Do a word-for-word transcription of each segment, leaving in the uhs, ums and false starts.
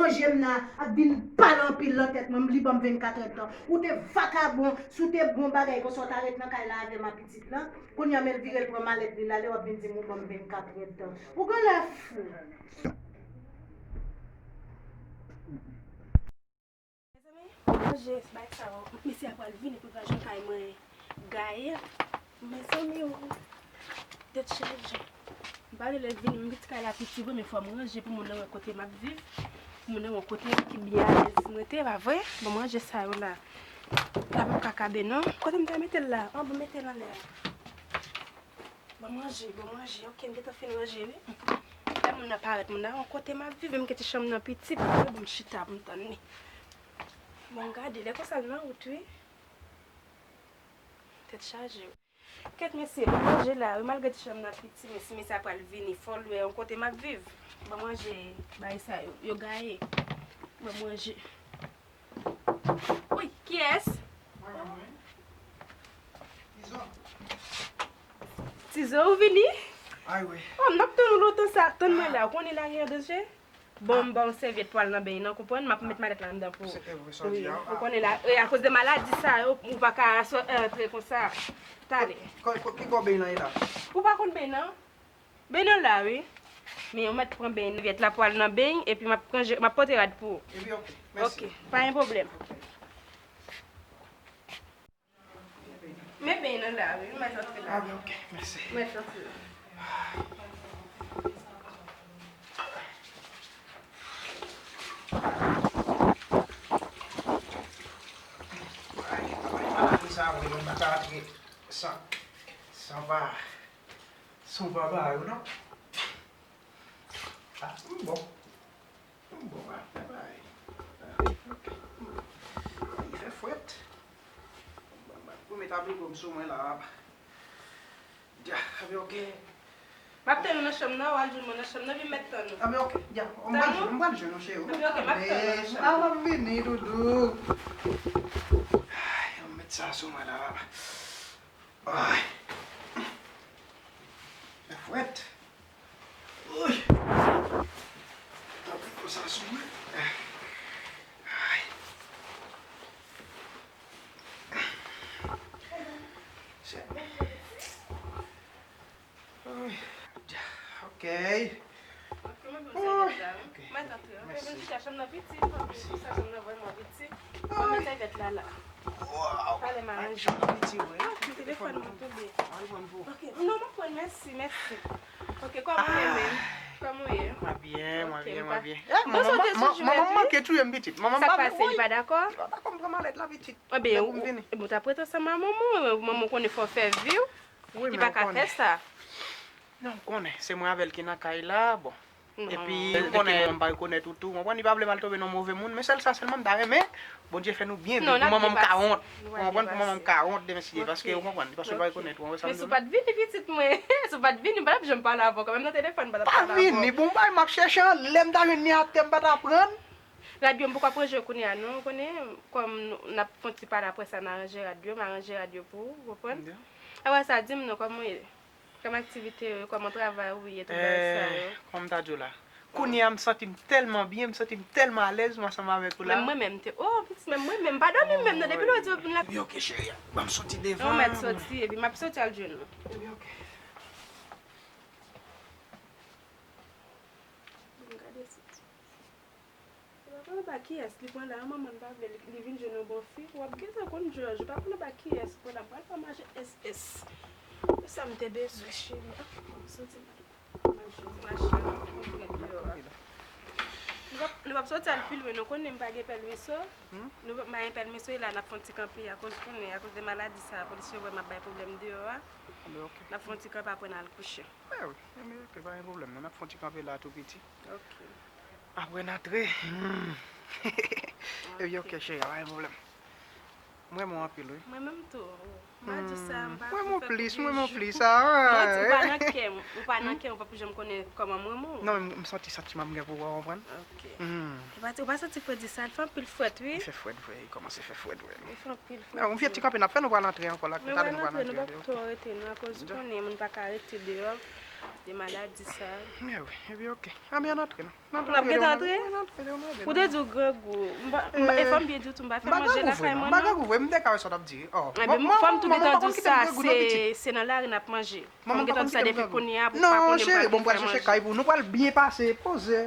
Je m nan ap vin pale anpil nan tèt mwen, m li ban m vennkat èdtan. Ou te vakabon, si w te bon bagay konsa, w ta ret nan kay la avè m ak pitit lan. Kounye a, men l vire l pran malèt li l ale, w ap vin di m ou ban m vennkat èdtan. Ou genlè fou. Mezanmi, manje bagay sa yo. Mesye a pral vini pou l pral jwenn kay mwen gaye. Mezanmi o, tèt chaje. M pa vle lè l vini, m gen ti kay la piti vre, men fò m ranje pou moun nan wè kote m ap viv, pou moun nan wè kote ki byen alèz m rete, pa vre? Bon, m ranje sa yo la. La p ap ka kabe non. Kote m ta mete l la? An, bon, mete l anlè a. Bon manje, bon manje. Ok, m gentan fin ranje wi. Lè moun nan parèt, moun nan wè kote m ap viv, m gen ti chanm nan piti, pa vre? Bon, m chita pou m tann li. Bon, gade, lè konsa l nan wout wi. Tèt chaje. Kèt mesye, bon manje la wi, malgre ti chanm nan piti, men si mesye a pral vini, fò l wè yon kote m ap viv. Bon manje, bagay sa yo, yo gaye. Bon manje. Wi, kiyès? Mwen menm wi. Tizo. Tizo, ou vini? Ay wi. Oh, m t ap tann ou lontan sa, tann mwen la, ou konnen la gen danje. Bon, m ba w sèvyèt pou al nan beny nan, konprann? M ap met malèt la anndan pou ou. Se te vre sa w di a. Ou konnen la, e akoz de maladi sa yo, ou pa ka sò- antre konsa. Talè. Ki bò beny lan ye la? Ou pa konn beny nan? Beny nan la, wi. Men ou mèt pran beny nan, sèvyèt la pou al nan beny, epi m ap pran je- m ap pote rad pou ou. Epi, ok, mèsi. Ok, pa gen pwoblèm. Men beny nan la, wi, m mèt antre la. Ah, ok, mèsi. M mèt antre la. Ay, ay, maladi sa, vre, mwen pa ka antre san, san pa, san pa ba yo, non. Ah, m bon. M bon, pa fè bagay. Ok. Li fè fwèt. Bon, m ap remèt abrigo m sou mwen la. Ya, a ben, ok. M ap tann ou nan chanm nan, w al jwenn mwen nan chanm nan, epi m mèt tann ou. A ben, ok. Ya, m pral jwenn, m pral jwenn ou, cheri. A ben, ok, m ap tann ou nan chanm nan. A, m ap vini, doudou. Ay, m met sa sou mwen la. Ay. Fè fwèt. Uy. Tanpri, konsa sou mwen. Ay. Se. Ay. Ok. Ok, mwen bon sèvyèt la, wi. Mèt antre. Ok, mèsi. Vin chita, chanm nan piti, anpil, sa chanm nan vrèman piti. Mwen met sèvyèt la, la. Talè m a ranje. Chanm nan piti, wi. Ah, telefòn mwen tonbe. Al pran pou. Ok, non, m ap pran, mèsi, mèsi. Ok, kòman w ye menm? Kòman w ye? Mwen byen, mwen byen, mwen byen. Eh, manman, manman manke touye m, pitit. Manman m pa vle, wi. Sa k pase, li pa dakò? Li pa dakò m pran malèt la, pitit. Ebyen, ou, ou t ap ret ansanm ak manman w, manman w konnen fò w fè vi w. Li pa ka fè sa. Non, m konnen. Se mwen avè l ki nan kay la, bon. Epi, ou konnen manman m pa rekonèt ou tou. Ou konprann, li pa vle m al tonbe nan move moun. Men sèl sa sèlman, m ta renmen Bondye fè nou byen viv. Pou manman m ka wont. Ou konprann, pou manman m ka wont demen si Dye, paske ou konprann, paske l pa rekonèt ou, ou wè sa m di w la? Men si w pa t vini, pitit mwen, si w pa t vini, m pa t ap janm pale avè w kanmenm nan telefòn, m pa t ap pale avè w. Pa vini, bon, bay m ap chèche anlè, m ta jwenn li atè, m pa ta pran. Radyo m poko ap ranje kounye a non, ou konnen, kòm n ap fè yon ti pale apre sa, n a ranje radyo, m a ranje radyo pou ou, ou konprann? Apre sa, di m non, kòman w ye? Kòman aktivite yo, kòman travay ou ye, tout bagay sa yo? Eh, kòman m ta di w la? Kounye a, m santi m tèlman byen, m santi m tèlman alèz, m ansanm avèk ou la. Menm mwen menm, m te, oh, pitit, menm mwen menm, m pa dòmi menm non, depi lè w di w vin la. Epi ok, cheri, ban m soti devan. Non, ou mèt soti, epi m ap soti al jwenn ou. Epi ok. Bon, gade soti. Ou pa konn anba kiyès li pran la, manman l pa vle li, li vin jwenn yon bon fi. W ap gentan konn jòj, ou pa konn anba kiyès li pran la, m pral fè w mache S S. Se sa m te bezwen, cheri. Ah, m santi m mache, mache, m frèt deyò a. Nou p ap, nou p ap soti al pi lwen, nou konnen m pa gen pèmiso. Nou p ap, m pa gen pèmiso, e la n ap fè yon ti kanpe akoz konnen, akoz de maladi sa, polis yo wè m ap bay pwoblèm deyò a. N ap fè yon ti kanpe apre n al kouche. Mè wi, mè wi, ok, pa gen pwoblèm non, n ap fè yon ti kanpe la tou piti. Ok. Apre n antre. Epi ok, cheri, pa gen pwoblèm. M renmen w anpil, wi. Mwen menm tou. M pa di sa, m pa fè plis, m renmen w plis, ah. Mwen di, ou pa nan kè m, ou pa nan kè m, ou p ap janm konnen kòman m renmen w. Non, men m santi santiman m gen pou ou, ou konprann? Ok. Ou pa, ou pa santi fredi sa, l fè anpil frèt, wi. Li fè frèt vre, li kòmanse fè frèt vre. Li fè anpil frèt. Yon ti kanpe n ap fè, nou pral antre ankò la, talè nou pral antre. Men w pral antre, nou p ap twò rete non, akoz ou konnen moun pa ka rete deyò. De maladi sa. Mè wi, epi ok. A, men ann antre non. N ap gentan antre? Ou te di w grangou. M pa, m pa, e fò m byen di w tou, m pa fè manje lakay mwen non. M pa grangou vre, m te ka wè sa w t ap di. Oh. Ebyen, fò m tou gentan di w sa, se, se nan lari n ap manje. Fò m gentan di sa depi kounye a pou w pa konnen m pral vin fè manje. Non, cheri, bon, m pral chèche kay pou nou, pral byen pase, poze.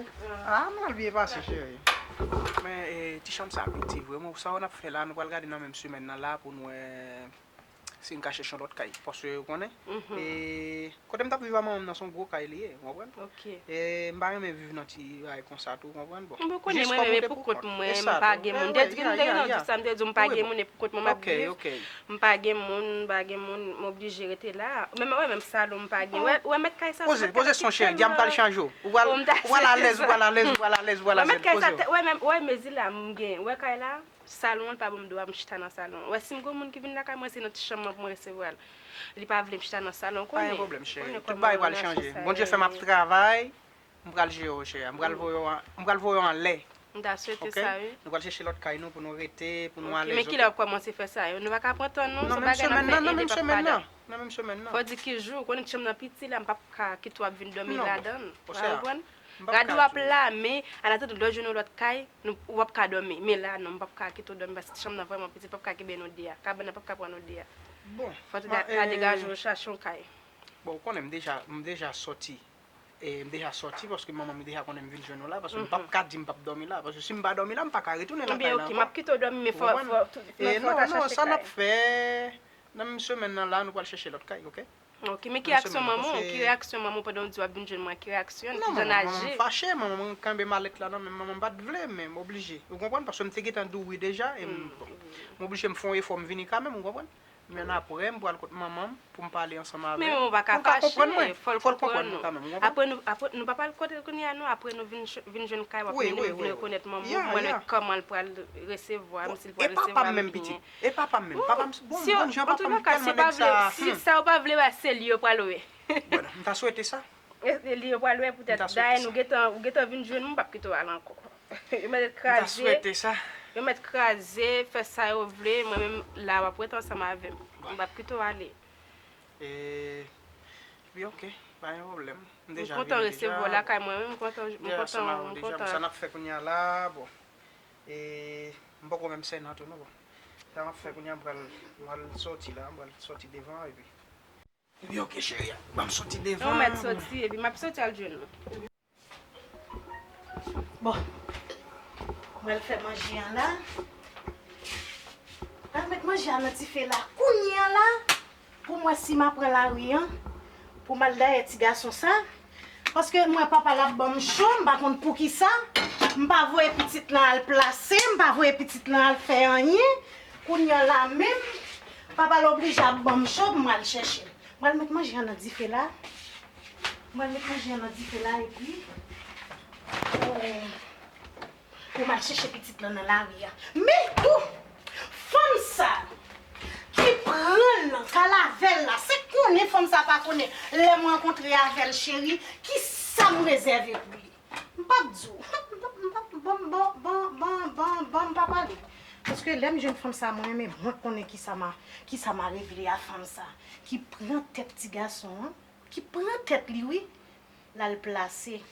Ah, m pral byen pase, cheri. Men, eh, ti chanm sa piti vre. Bon, sa w n ap fè la, nou pral gade nan menm semèn nan la pou nou wè si n ka chèche yon lòt kay. Paske, ou konnen, eh, kote m t ap viv a manman m nan, se yon gwo kay li ye, ou konprann? E m pa renmen viv nan ti bagay konsa tou, ou konprann? Bon, jis fò w monte pou kont. Mwen, m pa gen moun. M te di, m te di w sa, m te di w m pa gen moun, e pou kont mwen m ap viv. M pa gen moun, m pa gen moun, m oblije rete la. Menm, wè, menm salon m pa gen. Wè, wè, mèt kay sa, poze, poze son cheri, di a m pral chanje w. Ou pral, ou pral alèz, ou pral alèz, ou pral alèz, ou pral alèz. Wè, mèt kay sa, wè, menm, wè, mezi la m gen, wè kay la. Salon an, li pa ban m dwa m chita nan salon. Ou wè, si m gen yon moun ki vin lakay mwen, se nan ti chanm mwen pou mwen resevwa l. Li pa vle m chita nan salon, ou konnen. Pa gen pwoblèm, cheri. Tout bagay pral chanje. Bondye fè m ap travay, m pral jere w, cheri. M pral voye w an, m pral voye w anlè. M ta swete sa, wi. Nou pral chèche lòt kay nou pou nou rete, pou nou ale. Men kilè w ap kòmanse fè sa yo? Nou pa ka pran tan, non. Nan menm semèn nan, nan menm semèn nan. Nan menm semèn nan. Fò w di ki jou, ou konnen ti chanm nan piti la, m p ap ka kite w ap vin dòmi ladan l. Ou konprann? Rad ou ap la, men anatandan lè w jwenn yon lòt kay, nou, w ap ka dòmi. Men la, non, m p ap ka kite w dòmi paske ti chanm nan vrèman piti, m p ap ka kenbe nou de a. Kabann nan p ap ka pran nou de a. Bon. Fò w ta degaje w chache yon kay. Bon, ou konnen m deja, m deja sòti. E m deja sòti paske manman m deja konnen m vin jwenn ou la, paske m p ap ka di m p ap dòmi la. Paske si m pa dòmi la, m pa ka retounen nan kay la ankò. Ebyen, ok, m ap kite w dòmi, men fò, fò, fò w ta chache kay. Non, non, sa n ap fè, nan menm semèn nan la, nou pral chèche lòt kay, ok? Ok, men ki reyaksyon manman w? Ki reyaksyon manman w pandan w di w ap vin jwenn mwen? Ki reyaksyon l? Ki jan l aji? Non, manman m fache, manman m kenbe malèt la nan men m, manman m pa t vle, men m oblije. Ou konprann? Paske m te gentan di w wi deja, e m, bon, m oblije m fè yon efò, m vini kanmenm, ou konprann? Men apre, m pral kot manman m pou m pale ansanm avè l. Men manman w pa ka fache, fò l konprann ou. Apre nou, apre, nou pa pral kote kounye a non, apre nou vin, vin jwenn kay, w ap mennen m vin rekonèt manman w, pou mwen wè kòman l pral resevwa m, si l pral resevwa m byen. E papa m menm, pitit? E papa m menm? Papa m, bon, bon jan papa m tèlman nèg sa. Si sa ou pa vle wè, se li yo pral wè. Bon, m ta swete sa. E li yo pral wè poutèt dayè nou gentan, ou gentan vin jwenn mwen, m p ap kite w al ankò. Yo mèt kraze. M ta swete sa. Yo mèt kraze, fè sa yo vle, mwen menm la w ap rete ansanm avè m. M p ap kite w ale. Epi ok, pa gen pwoblèm. M deja vini deja. M kontan resevwa w lakay mwen, wi, m kontan, m kontan, m kontan. Sa n ap fè kounye a la, bon. E m poko menm sènen tou non, bon. Sa m ap fè kounye a, m pral, m pral sòti la, m pral sòti devan epi. Epi ok cheri, ban m sòti devan. Ou mèt sòti, epi m ap sòti al jwenn ou. Bon. Mwen al fè manje an la. Mwen al met manje an nan dife la. Kounye an la, pou mwen si m ap pran lari an, pou m al dèyè ti gason sa. Paske mwen papa l ap ban m cho, m pa konn poukisa. M pa voye pitit lan al plase, m pa voye pitit lan al fè anyen. Kounye an la menm, papa l oblije ap ban m cho pou m al chèche l. Mwen al met manje an nan dife la. Mwen al met manje an nan dife la epi, eh, pou m al chèche pitit lan nan lari a. Men tou, fanm sa ki pran l lan, k al avè l la, se konnen fanm sa pa konnen. Lè m rankontre avè l, cheri, kisa m rezève pou li? M p ap di w. M p ap, m p ap, ban m, ban, ban, ban, ban, ban m pa pale. Paske lè m jwenn fanm sa, mwen menm, mwen konnen kisa m a, kisa m a regle a fanm sa. Ki pran tèt ti gason an, ki pran tèt li, wi. L al plase.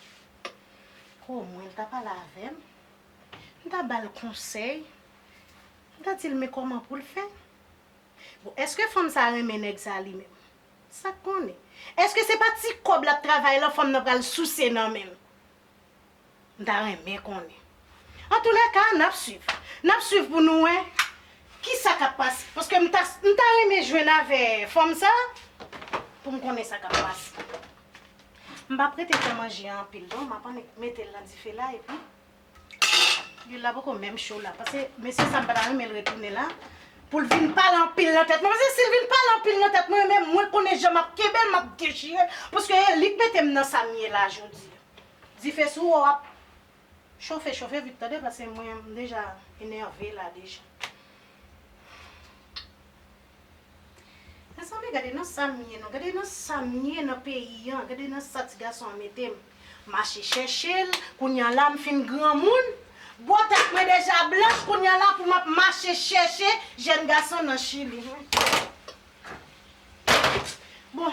Omwen, l ta pale avè m. M ta ba l konsèy. M ta di l, men kòman pou l fè? Bon, èske fanm sa renmen nèg sa li menm? Sa k konnen? Èske se pa ti kòb l ap travay lan fanm nan pral souse nan men l? M ta renmen konnen. Antoulèka, n ap swiv. N ap swiv pou nou wè kisa k ap pase. Paske m ta, m ta renmen jwenn avè fanm sa pou m konnen sa k ap pase. M p ap rete fè manje an anpil non, m ap annik mete l nan dife la epi Lwil la poko menm cho la. Paske mesye sa m pa ta renmen l retounen la. Pou l vin pale anpil nan tèt mwen. Paske si l vin pale anpil nan tèt mwen, menm mwen konnen jan m ap kenbe l, m ap dechire l. Paske e li k mete m nan sa m ye la jodi a. Dife sou w, w ap chofe, chofe vit tande, paske mwen m deja enève la deja. Mezanmi, gade nan sa m ye non, gade nan sa m ye nan peyi an, gade nan sa ti gason an mete m. Mache chèche l, kounye a la m fin granmoun, bò tèt mwen deja blanch, kounye a la pou m ap mache chèche jèn gason nan Chili. Bon,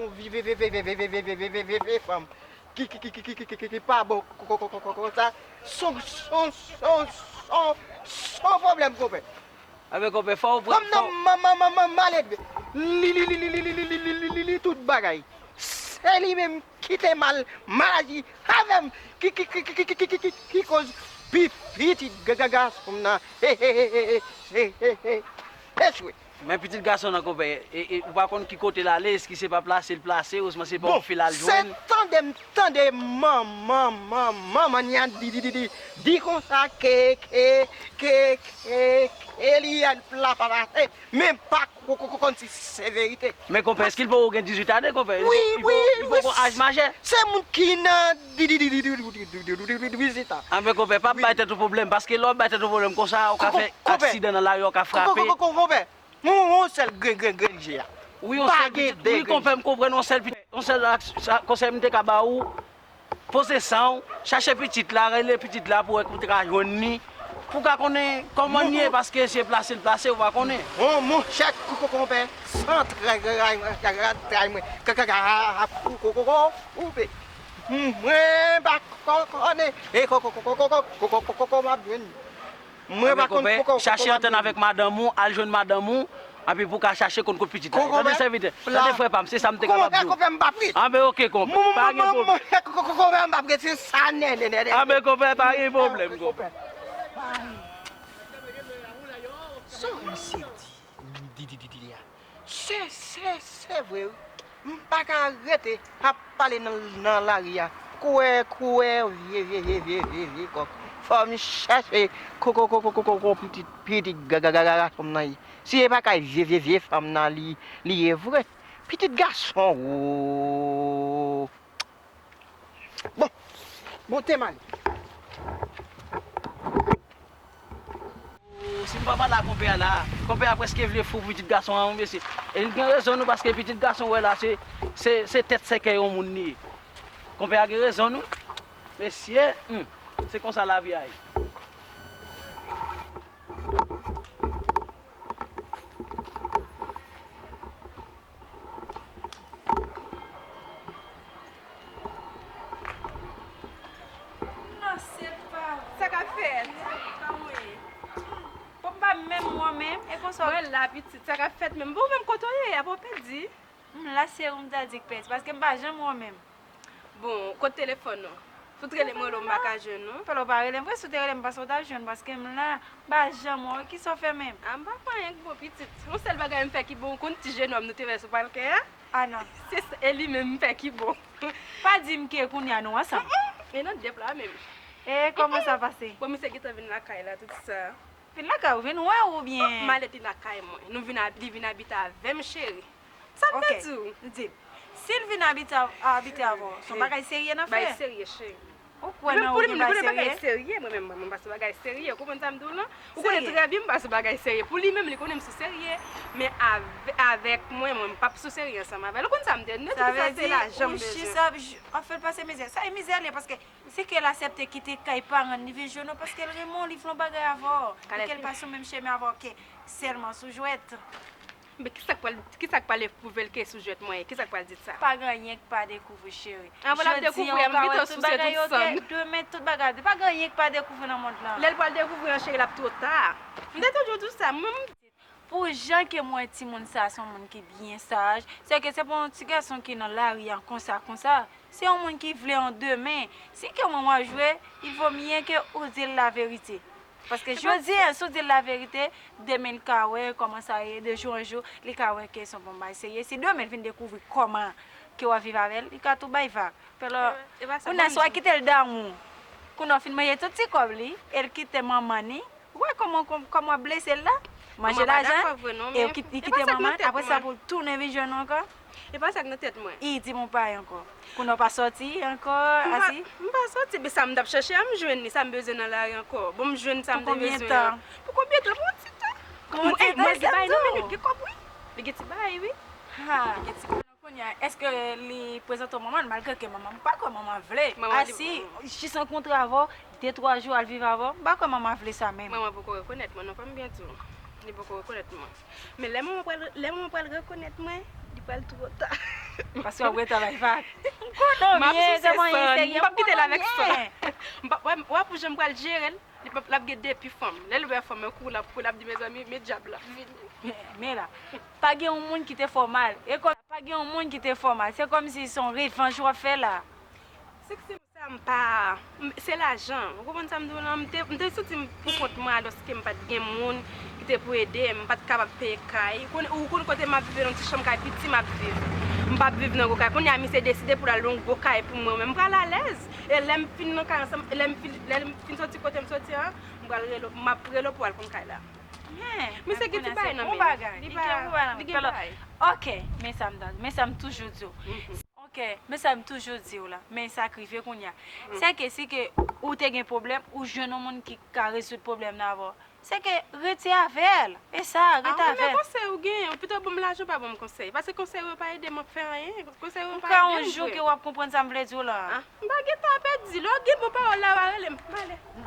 yon vye fanm ki, ki, ki, ki, ki, ki, ki, ki pa bon konsa, son, son, son, son, son pwoblèm, konpè. Anben, konpè, fò w pran. Fanm nan ma, ma, ma, ma, maledve. Li, li, li, li, li, li, li, li, li, li, li, tout bagay. Se li menm ki te mal, mal aji avè m, ki, ki, ki, ki, ki, ki, ki, ki, ki koz pi, pitit ga, ga, gason m nan. He, he, he, he, he, he, he, he, echwe. Men pitit gason nan, konpè, e, e, ou pa konn ki kote l ale, èske se pa plase l plase, osnon se pa yon fi l al jwenn? Bon, se tande m tande manman, manman, manman Nia di, di, di, di, di konsa ke, ke, ke, ke li al la pa pase, men pa ko, ko, ko, konn si se verite. Men konpè, èske l poko gen dizuit ane, konpè? Wi, wi, wi. Li poko aj majè? Se moun ki nan di, di, di, di, vizita. Anben, konpè, pa bay tèt ou pwoblèm, paske lè w bay tèt ou pwoblèm konsa, ou ka fè aksidan nan lari, ou ka frape. Konpè, yon, yon sèl grenn, grenn, grenn je a. Wi, yon sèl pitit. Wi, konpè, m konprann, yon sèl pitit, yon sèl ak-, sa, konsèy m te ka ba ou, poze san w, chache pitit la, rele pitit la pou wè ki w te ka jwenn li, pou w ka konnen kòman l ye, paske se plase l plase, ou pa konnen. Bon, monchè, ko, ko, konpè, san tray, tray, tray, tray mwen, ka, ka, ka, ko, ko, ko, ko, koupe. Mwen pa ko, konnen, e ko, ko, ko, m ap jwenn. Mwen pa konn konpè, chache antann avèk madanm ou, al jwenn madanm ou, epi pou w ka chache konn kot pitit la ye. Tande sèvitè, tande frè pa m, se sa m te kapab di w. Konpè, m pa pri. Anben, oke, konpè, pa gen pwoblèm. Konpè, m pa pri, se sa nènè, nènè. Anben, konpè, pa gen pwoblèm, konpè. Sa misye di, di, di, di, di a. Se, se, se vre, wi. M pa ka rete ap pale nan, nan lari a. Kouwè, kouwè, vye, vye, vye, vye, vye, vye kòk. Fò m chache ko, ko, ko, pitit, pitit ga, ga, ga, ga, gason m nan ye. Si e pa kay vye, vye, vye fanm nan li, li ye vre. Pitit gason, wo. Bon, bon, te m ale. Si m pa pale a konpè a la, konpè a prèske vle fou pitit gason an, wi, mesye. E li gen rezon, wi, paske pitit gason, w wè la, se, se, se tèt sèkèy yon moun li ye. Konpè a gen rezon, wi. Mesye, hmm, se konsa lavi a ye. Non, se pa vre. Sa k ap fèt? Kòman w ye? Bon, m pa menm wè w menm. E konsa w la, pitit, sa k ap fèt menm? Bon, ou menm kote w ye? Apa w pèdi? M la, se ou m ta di k pèdi, paske m pa janm wè w menm. Bon, kote telefòn ou? Si w t rele m, rele w, m pa ka jwenn ou. Fè lè w pa rele m vre, si w te rele m, panse w t ap jwenn, paske m la, m pa janm wè w, kisa w fè menm? A, m pa fè anyen k bon, pitit. Yon sèl bagay m fè ki bon, ou konn ti jenòm nou te fè sou palkè a? A non. Se sa, e li menm m fè ki bon. Pa di m ke kounye a nou ansanm. E nan dèp la menm. E kòman sa pase? Bon, misye gentan vin lakay la, tout sa. Vin lakay ou, vin wè w oubyen? Malèt li lakay mwen. Nou vin ab-, li vin abite avè m, cheri. Sa m te di w? Di m, si l vin abite, abite avè w, se yon bagay serye n ap fè? Bagay serye, cheri. Ou kwè nan ou gen bagay serye? Serye, mwen menm, mwen, mwen pa sou bagay serye. Ou konprann sa m di w lan? Ou konnen trè byen m pa sou bagay serye. Pou li menm, li konnen m sou serye. Men avè-, avèk mwen, mwen, m p ap sou serye ansanm avè l. Ou konn sa m di w? Sa vle di, ou chita ap j-, ap fè l pase mizè. Sa e mizè li ye, paske se ke l aksepte kite kay paran l, li vin jwenn ou, paske l renmen w, li vle yon bagay avè w. E ke l pa sou menm chemen avè w, ke sèlman sou jwèt. Men kisa k pral, kisa k pral pwouve l ke sou jwèt mwen ye? Kisa k pral di sa? Pa gen anyen k pa dekouvri, cheri. Anvan l ap dekouvri a, m gentan souse tout sòn. Demen, tout bagay. Pa gen anyen k pa dekouvri nan mond lan. Lè l pral dekouvri an, cheri, l ap twò ta. M te toujou di w sa, mwen, m Pou jan ke m wè timoun sa, se yon moun ki byen saj. Se ke se pa yon ti gason ki nan lari a konsa, konsa. Se yon moun ki vle yon demen. Si ke mwen mwen jwe, il vaut mieux ke ou di l laverite. Paske jodi a, si w di l laverite, demen l ka wè kòman sa ye, de jou an jou, li ka wè ke se yon bon bagay serye. Si demen l vin dekouvri kòman ke w ap viv avè l, li ka tou bay vag. Fè lò, kounye a, si w a kite l damou, kounye a w fin manje tout ti kòb li, e l kite manman ni, ou wè kòman, kòman w ap blese l la? Manje lajan, e w kit-, li kite manman, apre sa pou l tounen vin jwenn ou ankò? E pa sa k nan tèt mwen. I di m ou pa ankò. Kounye a w pa sòti ankò, Asi? M pa sòti, men sa m t ap chèche a, m jwenn li, sa m bezwen nan lari ankò. Bon, m jwenn sa m te bezwen an. Pou konbyen tan? Pou konbyen tan? Pou yon ti tan. Mwen, mwen gen bagay nan men li, gen kòb wi. Li gen ti bagay wi. Ha. Li gen ti bagay. Kounye a, èske li prezante w manman l, malgre ke manman m pa kwè manman vle? Asi, jis rankontre avè w, de twa jou al viv avè w, m pa kwè manman vle sa menm. Manman poko rekonèt mwen non, fò m byen di w. Li poko rekonèt mwen. Men lè manman pral, lè manman pral rekonèt mwen, li pral twò ta. Paske w ap retwavay vag. M konnen w byen, se manyen serye, m konnen w byen. M p ap kite l avèk sa. M p ap, w ap, w ap wè pou jan m pral jere l. Li p ap, l ap gen depi fanm. Lè l wè fanm nan kou, l ap kouri, l ap di, mezanmi, men dyab la vini. Men, men la, pa gen yon moun ki te fè w mal. E kòm pa gen yon moun ki te fè w mal, se kòmsi se yon revanj w ap fè la. Seksi sa m pa, m, se lajan. Ou konprann sa m di w lan? M te, m te santi m pou kont mwen, alòske m pa t gen moun ki te pou ede m, m pa t kapab peye kay. Ou konn, ou konn kote m ap viv, yon ti chanm kay piti m ap viv. M p ap viv nan gwo kay. Kounye a, misye deside pou l al yon gwo kay pou mwen, men m pral alèz. E lè m fin nan kay ansanm, lè m fin, lè m fin soti kote m soti an, m pral rele w, m ap rele w pou w al konn kay la. Men se gen ti bagay nan men li. Li gen bagay. Ok, men sa m ta, men sa m toujou di w. Ok, men sa m toujou di w la. Men sa k rive kounye a. Se ke si ke ou te gen pwoblèm, ou jwenn yon moun ki ka rezoud pwoblèm nan avè w. Se ke rete avè l. E sa, rete avè l. A, ou menm konsèy ou genyen, ou pito ban m lajan ou pa ban m konsèy. Paske konsèy ou pa ede m ap fè anyen. Konsèy ou pa ede m vre. M kwè yon jou ke w ap konprann sa m vle di w la. A, m pa gentan ap di. Lè w gen bon pawòl la, w a rele m. M ale.